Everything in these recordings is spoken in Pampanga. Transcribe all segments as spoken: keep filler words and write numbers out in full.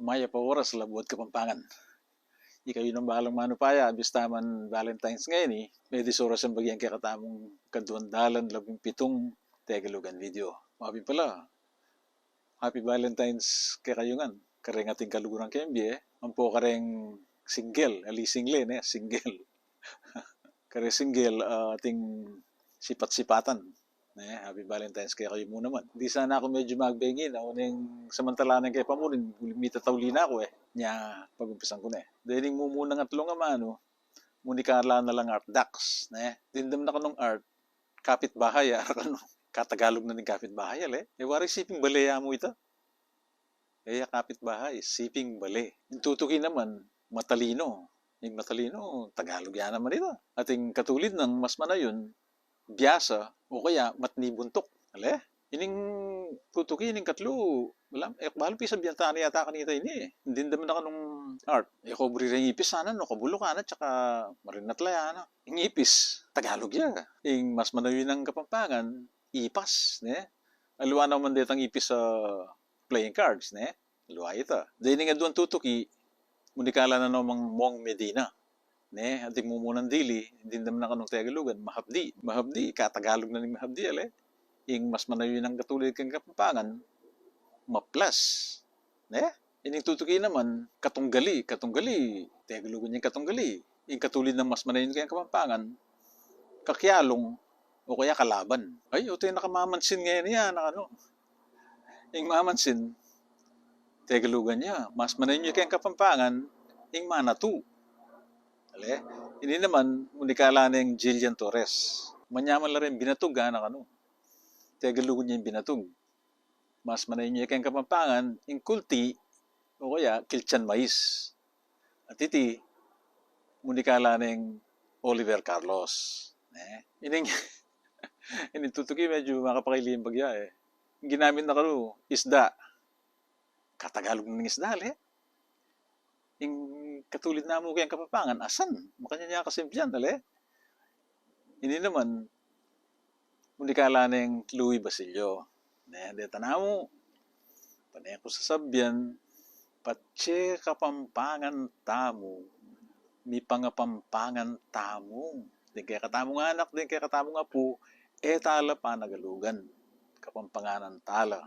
Mayap a oras, Labuad Kapampangan. Ikayu nang bahalang manupaya, bista man Valentine's ngeni, medis oras yang bagyan kekatamung kaduang dalan labing pitung Tegalugan video. Mabin pala, Happy Valentine's kekayu ngan. Kareng ating kaluguran keng bie, ampo kareng single, ali single, ne, single. Kareng single, ah, ating sipat-sipatan. Ne, Happy Valentine's kekayu mu naman. Di sana aku medyu magbengi na, uling samantala neng kepamurin, uling mitatauli na aku, e. Nya, pagumpisan ku ne. Dening mumunang atlung amanu, munikala na lang Art Dax, ne. Dimdam na kanung art, kapitbahay, a, kanu, katagalug na ning kapitbahay, ale. E, wari siping bale ya mu ita. E ya kapitbahay, siping bale. Ing tutuki naman, matalino. Ing matalino, Tagalug ya naman ita. At ing katulid nang mas manayun, biasa, o kaya matni buntuk. Ale? Ining tutuki, ining katlu, wala, e ku balu pisabyan ta ne yata kanita ini, e. Dimdam na kanung art. E ku buri reng ipis sana, no, kabuluk ana, tsaka marinat la ya, no. Ing ipis, Tagalug ya. Ing mas manayun a Kapampangan, ipas, ne? Aliwa naman detang ipis a playing cards, ne? Aliwa ita. Dening aduang tutuki, munikala na namang Mong Medina. Ne, ating mumunang dili, dimdam na kanung Tegalugan, mahapdi. Mahapdi, katagalug na ning mahapdi, ale. Ing mas manayun a katulid keng Kapampangan, maplas. Ne? Ining tutuki naman, katunggali, katunggali, Tegalugan yang katunggali. Ing katulid nang mas manayun keng Kapampangan, kakialung, o kaya kalaban. Ay, o, te, nakamamansin ngeni ya, na kanu. Ing mamansin, Tegalugan ya, mas manayun ya keng Kapampangan, ing manatu. Ale, ini naman, munikala neng Jillian Torres. Manyaman la reng binatug, a, na kanu. Tegalugan ya ing binatug. Mas manayun ya keng Kapampangan, ing kulti, o kaya kiltsan mais. At iti, munikala neng Oliver Carlos. Ne? Ining, ining tutuki medyu makapakailing bagya, e. Ing ginamit na kanu, isda. Katagalug na ning isda, ale. Ing katulid namu keng Kapampangan, asan. Makanyan ya kasimplian, ale. Ini naman, munikala neng Louie Basilio. Ne, deta namu, pane ku sasabyan, patse Kapampangan tamu, mipangapampangan tamu. Deng kekatamung anak, deng kekatamung apu, e tala panagalugan. Kapampanganan tala.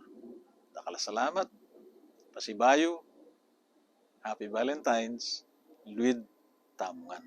Dakal a salamat. Pasibayu, Happy Valentine's, luid tamu ngan.